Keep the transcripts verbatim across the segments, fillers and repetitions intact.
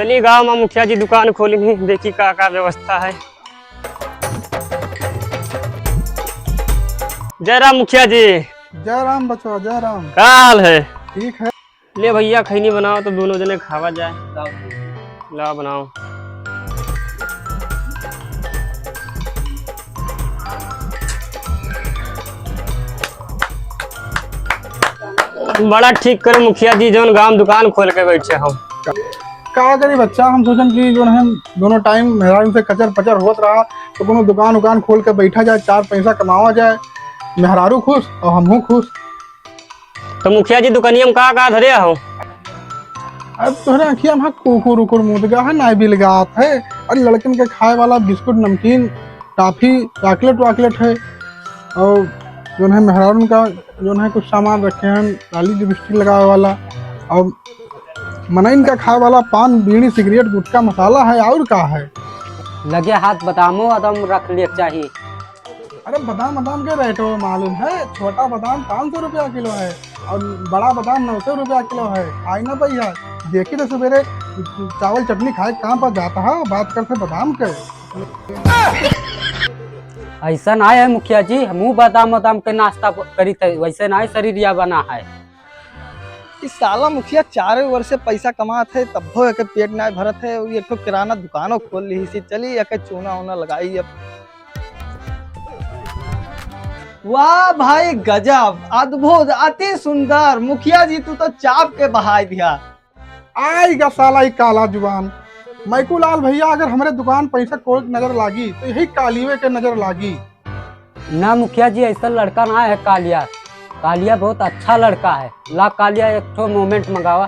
चली गाँव मा मुखिया जी दुकान खोली ही, देखी का का व्यवस्था है। जय राम मुखिया जी। जय राम बचवा, जय राम। का हाल है? ठीक है। ले भइया, खैनी बनाओ तो दोनों जने खावा जाए। लाओ बनाओ। बड़ा ठीक करे मुखिया जी, जौन गाँव दुकान खोल के बैठे हो। का करी बच्चा, हम सोचन कि जौन है दोनों टाइम मेहरारू से कचर पचर होत रहा, तो कोनो दुकान उकान खोल के बैठा जाए, चार पैसा कमावा जाए, मेहरारू खुश और हमहू खुश। तो मुखिया जी, दुकनिया में का का धरे हो? अब तोहरे अँखिया में कुकुर उकुर मूत गया है, नाई बिलगात है। अरे लड़कन के खाए वाला बिस्कुट, नमकीन, टॉफी, चॉकलेट वाकलेट है, और जौन है मेहरारून का जौन है कुछ सामान रखे हैं, लाली लिपस्टिक लगावे वाला, और मनइन का खाए वाला पान, बीड़ी, सिगरेट, गुटखा, मसाला है, और का है? लगे हाथ बादामो वादाम रख लिए चाहिए। अरे बादाम, बादाम के रेट हो मालूम है? छोटा बादाम पाँच सौ रुपया किलो है और बड़ा बादाम नौ सौ रुपया किलो है। खाई ना भैया, देखी तो सवेरे चावल चटनी खाए काम पर जाता है, बात करते बादाम के। ऐसा ना है मुखिया जी, हमहू बादाम वादाम के नाश्ता प-, करी थे, वैसे ना है शरीरिया बना है। इस साला मुखिया चारों ओर से पैसा कमात है, तब्बो एके पेट नाय भरत है। उ एक ठो किराना दुकानो खोल ली सी, चली एके चूना उना लगाई अब। वाह भाई गजब, अद्भुत, अति सुंदर। मुखिया जी तू तो चाप के बहाई दिया। आइगा साला ई काला जुबान। मैकूलाल भैया, अगर हमरे दुकान पैसा कोड़े के नजर लागी, तो यही कालिये के नजर लागी। ना मुखिया जी, ऐसा लड़का ना है कालिया। कालिया बहुत अच्छा लड़का है। ला कालिया, एक ठो मोमेंट मंगावा।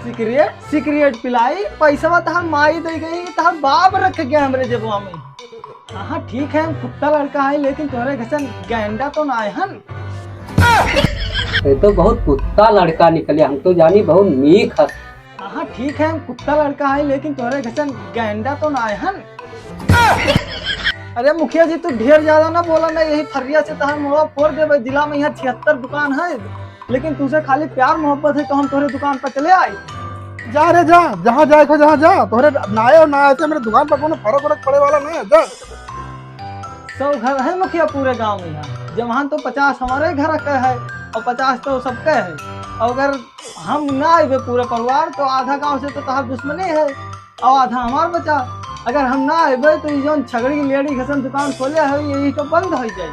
सिगरेट, सिगरेट पिलाई, पैसा तहार माई दे गई, तहार बाप रख गया हमरे जेबवा में। हाँ, ठीक है, हम कुत्ता लड़का है, लेकिन तोहरे घसन गैंडा तो ना है हन। ये तो बहुत कुत्ता लड़का निकले, हम तो जानी बहुत नीक हस। हाँ, ठीक है, हम कुत्ता लड़का है, लेकिन तोहरे घसन गैंडा तो ना है हन। अरे मुखिया जी, तू ढेर ज्यादा ना बोला, ना यही फरिया से तहार मुड़वा फोड़ देबे। जिला में यहाँ छिहत्तर दुकान है, लेकिन तुझे खाली प्यार मोहब्बत है तो हम तोहरे दुकान पर चले आए। जा रे जा, जहाँ जाए को जहाँ जा, तोहरे ना आए और ना आए थे, मेरे दुकान पर कोनो फर्क वरक पड़े वाला नहीं है, जा। सौ घर है मुखिया पूरे गांव में, यहाँ जवान तो पचास हमारे घर का है और पचास तो सबका है। और अगर हम ना आइबे पूरे परिवार, तो आधा गांव से तो तहार दुश्मनी है और आधा हमार बचा। अगर हम ना आइबे, तो ई जौन छगड़ी लेड़ी घसन दुकान खोले है, यही तो बंद हो जाई।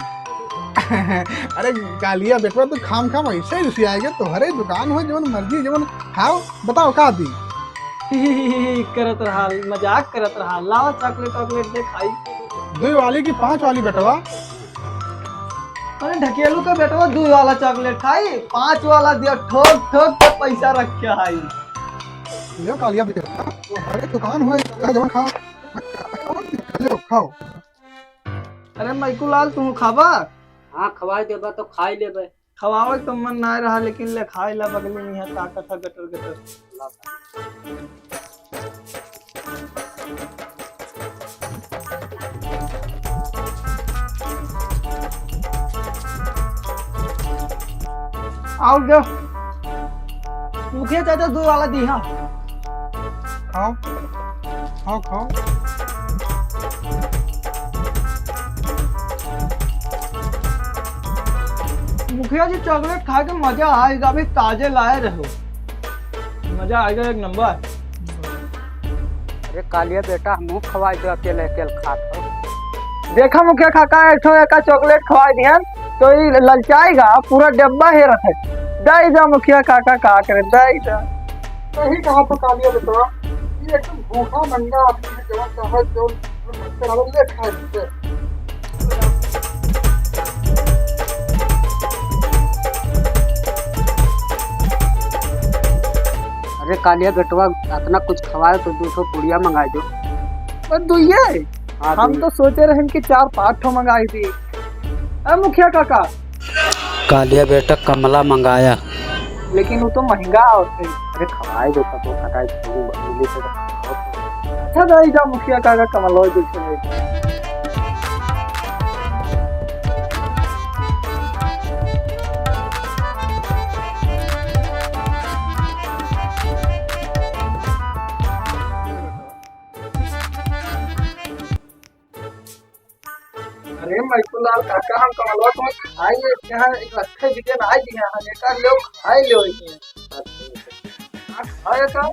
अरे कालिया बेटवा, तू खाम खाम ऐसे ही रुसियाएगा, तोहरे दुकान हो, जौन मर्जी जौन खाओ, बताओ का दी? करत रहा, मजाक करत रहा। लावा चॉकलेट वॉकलेट दे खाई। दुई वाली की पाँच वाली बेटवा? अरे ढकेलू के बेटवा, दुई वाला चॉकलेट खाई, पाँच वाला दिया, ठोक ठोक के पैसा रखे हाई। यो कालिया बेटवा, तोहरे दुकान हो, जौन खाओ, खाओ, खाओ। अरे मैकूलाल, तू खाबा? हाँ, खवाई देबा तो खाई लेबे। खवावे के तो मन ना रहा, लेकिन ले खाई ला, बगली में यहाँ ताकत है गटर गटर। और दे। मुखिया चाचा, दो वाला दी, हाँ। खाओ, खाओ, खाओ। मुखिया जी, चॉकलेट खा के मजा आएगा, अभी ताजे लाए रहो। मजा आएगा एक नंबर। अरे कालिया बेटा, हमहू खवाई दे, अकेले अकेले खात हो। देखा मुखिया काका, एक ठो एका चॉकलेट खवाई दिहन, तो ई ललचाएगा, पूरा डब्बा हेरत है। दे जा मुखिया काका, का करे, दे जा। सही कहा तो कालिया बेटवा, ये एकदम भूखा नंगा आदमी है, जवन चाहे जवन करावल ले खाए से। अरे कालिया बेटवा, अतना कुछ खवाए तो दो ठो पुड़िया मंगाई दो। बस दुइये? हाँ, हम दुइये। तो सोचे रहन कि चार पाँच ठो मंगाई दी। ए मुखिया काका। कालिया बेटा कमला मंगाया। लेकिन वो तो महंगा होते। अरे खवाए दो, तब वो खटाई तो मिली तो। अच्छा दाई जा मुखिया काका कमला दे। मैकुलाल काका, हम कमलवा को खाई ले, यहाँ एक लट्ठे बिके ना आई दिया, हम एक लोग खाई ले होई। हाँ, खाए तो।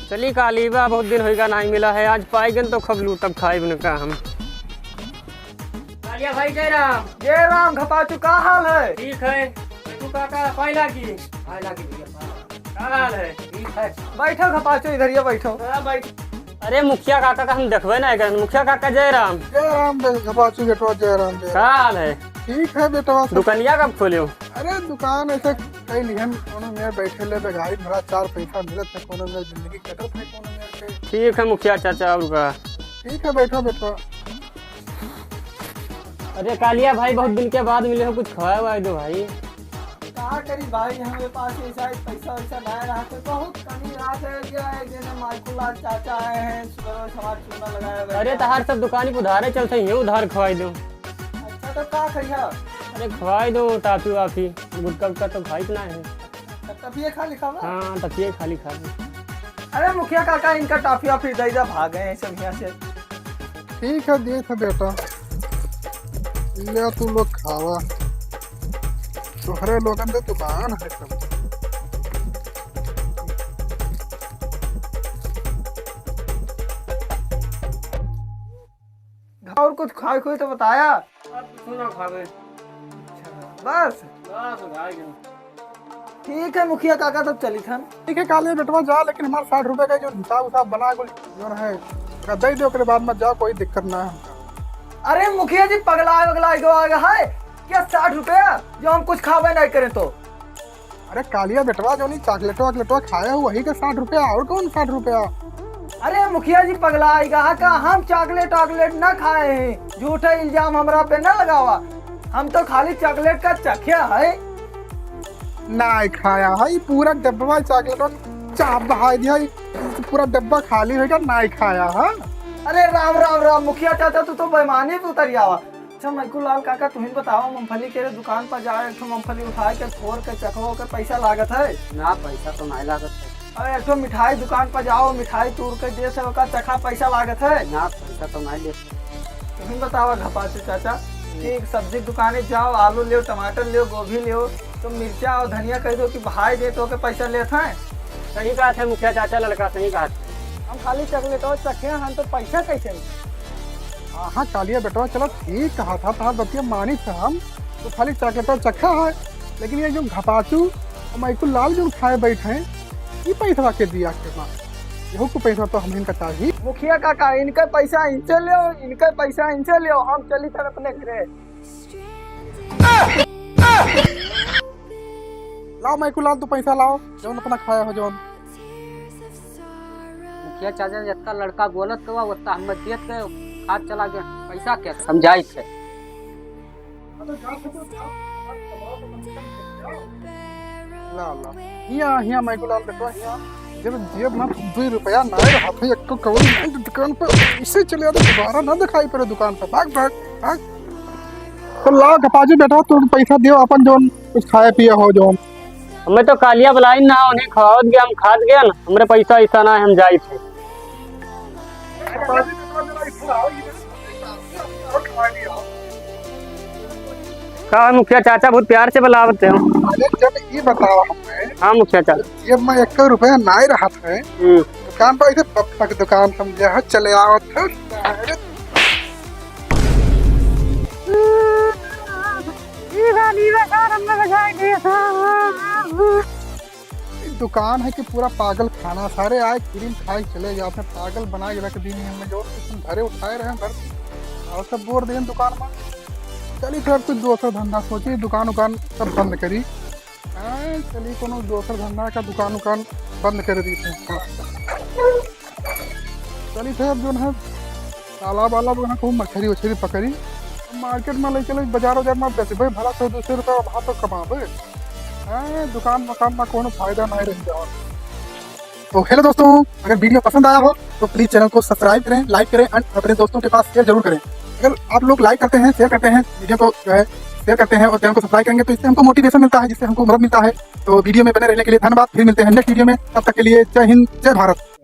चली काली बा, बहुत दिन होइगा नाहीं मिला है, आज पाइगन तो खूब लूटब खाइब न का हम। कालिया भाई जय राम। जय राम घपाचू, का हाल है? ठीक है। तू काका पाए लागी? पाए लागी भैया, पाए लागी। का हाल है? ठीक है। बैठो घपाचू, इधर ये बैठो। हाँ, बैठ। अरे मुखिया काका का हम देखबे नहीं करन। मुखिया काका जय राम। जय राम बे-, घपाचू बेटवा, जय राम, जय राम। का हाल है? ठीक है बेटवा, सब दुकनिया कब खोलियो? अरे दुकान ऐसे कई लिहन, कोनो मेर बैठे ले बे, गाड़ी भरा चार पैसा मिलत है, कोनो मेर जिंदगी कटत है, कोनो मेर के। ठीक है मुखिया चाचा, और का? ठीक है, बैठो, बैठो। अरे कालिया भाई, बहुत दिन के बाद मिले हो, कुछ खवाए वाए दो भाई। का करी भाई, हमारे पास ऐसा ही पैसा वैसा ना रहा, तो बहुत कमी रहा है। ये है, जैसे माइकुलाल चाचा आए हैं, सुबह रोज हमारे चूना लगाए हुए अरे हैं। तहार सब दुकानी पे उधारे चलते हैं, ये उधार खवाई दो। अच्छा, तो का करिया? अरे खवाई दो टाफी वाफी, गुटखा उटखा तो खाई ना है। तब ये खाली खावा? हाँ, तब ये खाली खावा। अरे मुखिया काका, इनका टाफी वाफी दे दे, भाग गए हैं सब यहाँ से। ठीक है, दे था बेटा, ले तू लोग खावा, तोहरे लोगन के दुकान है सब। और कुछ खाए खुए तो बताया। अब कुछ ना खावे। बस? बस, भाई। ठीक है मुखिया काका, तब चली थन। ठीक है, काले बेटवा जा, लेकिन हमार साठ रुपए का जो हिसाब उसाब बना कुल जो है, का दे दे, ओकरे बाद मत जाओ, कोई दिक्कत ना है हमका। अरे मुखिया जी, पगला वगला गो आ गया है क्या? साठ रुपया जो हम कुछ खावे नहीं करें तो? अरे कालिया बेटवा, जो नहीं चॉकलेटवा वॉकलेटवा खाए हो, वही के साठ रुपया, और कौन साठ रुपया? अरे मुखिया जी, पगला आएगा का? हम चॉकलेट वॉकलेट ना खाए हैं, झूठा इल्जाम हमरा पे ना लगावा। हम तो खाली चॉकलेट का चख्या है। नाई खाया है, ई पूरा डब्बा चॉकलेट चाप बहाई दिया, ई पूरा डब्बा खाली होइगा, नाई खाया है। अरे राम राम राम, मुखिया चाचा तू तो बेईमानी पे उतर आवा। अच्छा मैकू लाल काका, तुहिन बताओ, मूंगफली के दुकान पर जाओ, एक ठो मूंगफली उठाए के फोड़ के चखो, ओकर पैसा लागत है? ना, पैसा तो नहीं लागत है। अरे एक ठो मिठाई दुकान पर जाओ, मिठाई तोड़ के दे से ओकर चखा, पैसा लागत है? ना, पैसा तो नहीं लेते। तुम बतावा घपाचू चाचा कि एक सब्जी दुकाने जाओ, आलू लेओ, टमाटर लेओ, गोभी लेओ, तो मिर्चा और धनिया कह दो कि भाई दे तो के पैसा लेत हैं। सही बात है मुखिया चाचा, लड़का सही बात है। हम खाली चॉकलेट और चखे हैं, तो पैसा कैसे मिले? हाँ, हाँ, कालिया बेटवा, चलो ठीक कहा था, तहार बतिया मानी थे हम, तो खाली चॉकलेट और चखा है, लेकिन ये जो घपाचू और मैकू लाल जो खाए बैठे हैं, ये पैसवा के दिया के बा? यहू को पैसा तो हम इनका चाहिए। मुखिया काका, इनका पैसा इनसे लियो, इनका पैसा इनसे लियो, हम चली थे अपने घरे। लाओ मैकू लाल, तू पैसा लाओ, जौन अपना खाया हो जौन। मुखिया चाचा, जितना लड़का बोलत गवा, उतना हम दियत गए, खात चला गया। पैसा क्या समझाई थे? ला, ला। हिया, हिया, मैकू लाल देखो, हिया। जब जेब में दुई रुपया ना रहा था, एक कौड़ी नहीं, तो दुकान पर इसे चले आते, दोबारा ना दिखाई पड़े दुकान पर। भाग, भाग, भाग। तो ला, घपाचू बेटा, तू पैसा दियो, अपन जौन कुछ खाए पिए हो जौन। हमें तो कालिया बुलाइन ना, उन्हें खवावत गया, हम खात गया ना, हमरे पैसा ऐसा ना है, हम जाइत है। का है मुखिया चाचा, बहुत प्यार से बुलावत हो। अरे जब ये बताओ हमें। हाँ मुखिया चाचा। जेब में एक रुपया नाई रहत है। हम्म। दुकान पर ऐसे बब तक दुकान समझे है, चले आवत है। अरे। ई गाली बा, सार, हमने बजाए दे। ई दुकान है कि पूरा पागल खाना, सारे आए क्रीम खाए चले जाते हैं, पागल बना के रख दी हमने। जो कुछ हम घरे उठाए रहे हैं, घर और सब बोर देन दुकान में। चली फिर अब कुछ दूसरा धंधा सोची, दुकान उकान सब बंद करी। हाँ, चली कोनो दूसरा धंधा का दुकान उकान बंद कर दी थे। चली थे अब जो है तालाब वालाब वहाँ कहूँ मछरी उछरी पकड़ी, मार्केट में ले चले, बाजार उजार में बेचबे, भला सौ दो सौ रुपया भाव तो कमाबे। हैं, दुकान मकान में कोनो फायदा नहीं रह जाओ। तो हेलो दोस्तों, अगर वीडियो पसंद आया हो तो प्लीज चैनल को सब्सक्राइब करें, लाइक करें एंड अपने दोस्तों के पास शेयर जरूर करें। अगर आप लोग लाइक करते हैं, शेयर करते हैं, वीडियो को जो है शेयर करते हैं और चैनल को सब्सक्राइब करेंगे तो इससे हमको मोटिवेशन मिलता है, जिससे हमको मदद मिलता है। तो वीडियो में बने रहने के लिए धन्यवाद, फिर मिलते हैं नेक्स्ट वीडियो में, तब तक के लिए जय हिंद, जय भारत।